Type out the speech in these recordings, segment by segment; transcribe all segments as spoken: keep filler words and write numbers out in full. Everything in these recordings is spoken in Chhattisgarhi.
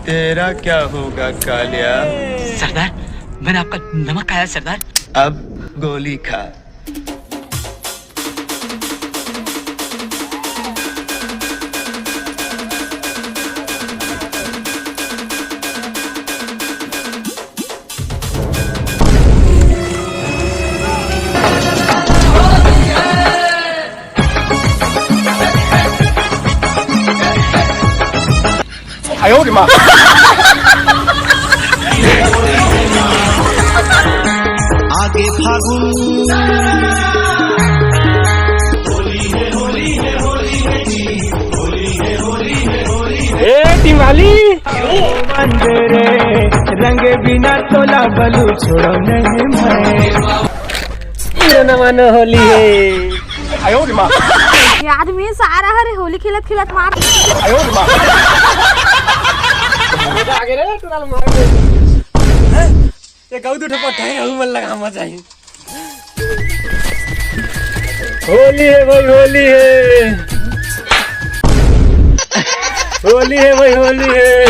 तेरा क्या होगा कालिया? सरदार, मैंने आपका नमक खाया सरदार। अब गोली खा। आगे फागुन। ए टिंगाली, बंदे रे, रंग बिना तोला बलू छोड़ो नहीं मैं। ये नवा न होली है। ये आदमी सारा हरे होली खेलत खेलत मार। आगे रे, टुरा मार दे। हैं? ये कहू तू ठपक है, कहू मन लगा मजा ही। होली है भाई, होली है। होली है भाई, होली है।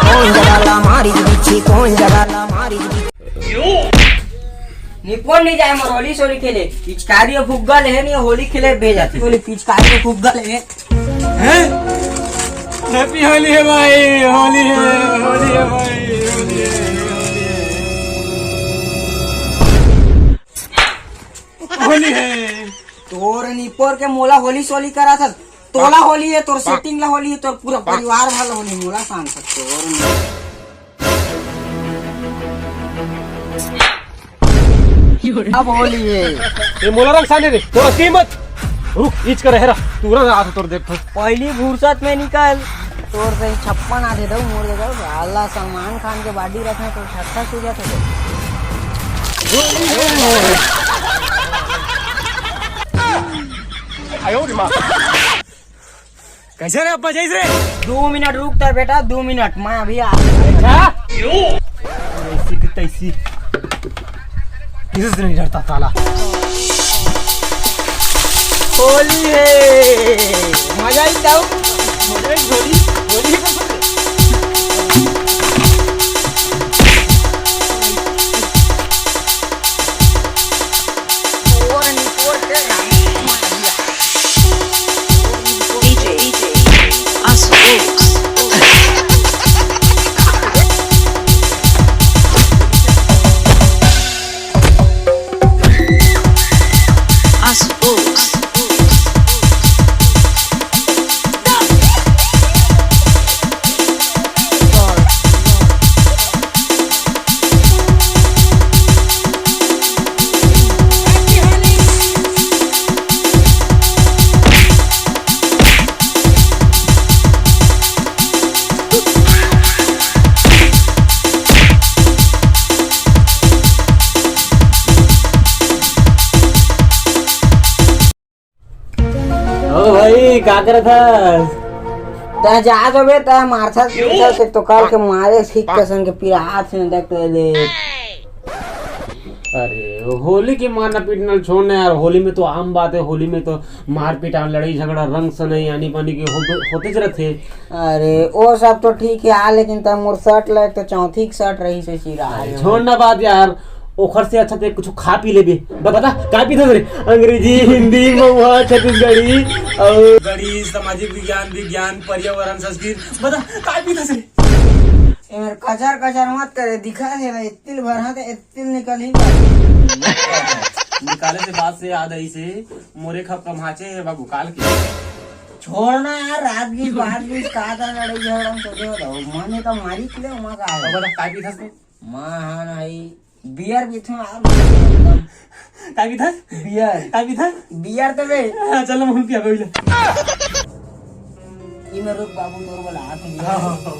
कौन जगह ला मारी बिच्छी, कौन जगह ला मारी बिच्छी। निपोर नहीं जाए मोर होली सोली खेले। पिचकारी और फुग्गा ले है नहीं, होली खेले भेजा थे। बोले पिचकारी और फुग्गा ले है। हैं? Happy होली है भाई, होली है, होली है भाई, होली है, होली है। होली है। तोर निपोर के मोला होली सोली करा था। तोला होली है, तोर सेटिंग ला होली है, तोर पूरा परिवार वाला होली, मोला शांत कर, तोर नहीं। अब होली है। ये मोला रंग साने रे, तोरा कीमत। रुक, ईच कर हेरा, तू रंग आ तोर देख तो। पहली फुर्सत में निकल, तोर से छप्पन आ दे दो, मोर दे दो। अल्लाह सलमान खान के body रखना तो छक्का सूझा था। कैसे रे अब्बा जैसे? दो मिनट रुक ता बेटा, दो मिनट, मैं अभी आ। अच्छा? ऐसी की तैसी। किसी से नहीं डरता साला। होली है, मजा ही जाओ। होली, होली, होली है। ओ भाई, का करत हस? तै जा तो बे, तै मारथस, पीटथस, एक तो काल के मारे ठीक कसम के पिरात से देख तो दे। अरे, होली के मारना पीटना छोड़ ना यार, होली में तो आम बात है, होली में तो मारपीट, लड़ाई झगड़ा, रंग सनई, आनी बानी के हो-, होतेच रहथे। अरे, वो सब तो ठीक है यार, लेकिन तब मोर शर्ट लायक तो चौथी के शर्ट रही से चिरा अरे, है। छोड़ ना बात यार, ओखर से अच्छा ते कुछ खा पी लेबे। ब-, बता, का पीथस रे? अंग्रेजी, हिंदी, महुआ, छत्तीसगढ़ी और गणित, सामाजिक विज्ञान, विज्ञान, पर्यावरण, संस्कृत। बता, का पीथस रे? ए मेर कचर कचर मत करे, दिखा दे भाई, इत्तिल भर हाथ, इत्तिल निकल ही बात। निकाले से बात से याद आई से, मोरे खप कमाचे है बाबू काल के। छोड़ ना यार, रात बीस, बात बीस, का था लड़ाई झगड़ा में सोचे बताओ, मने का मारी के ले, माँ का अब है। बता, काय पीथस तू? माँ हाँ नहीं, बियर पीथूं यार, एकदम। काय पीथस? बियर। काय पीथस? बियर तो बे। हाँ, चलो, हम पिया, कोई ले। ई में रुक बाबू, तोर बोला, हाथ में। हाँ, हाँ, हाँ।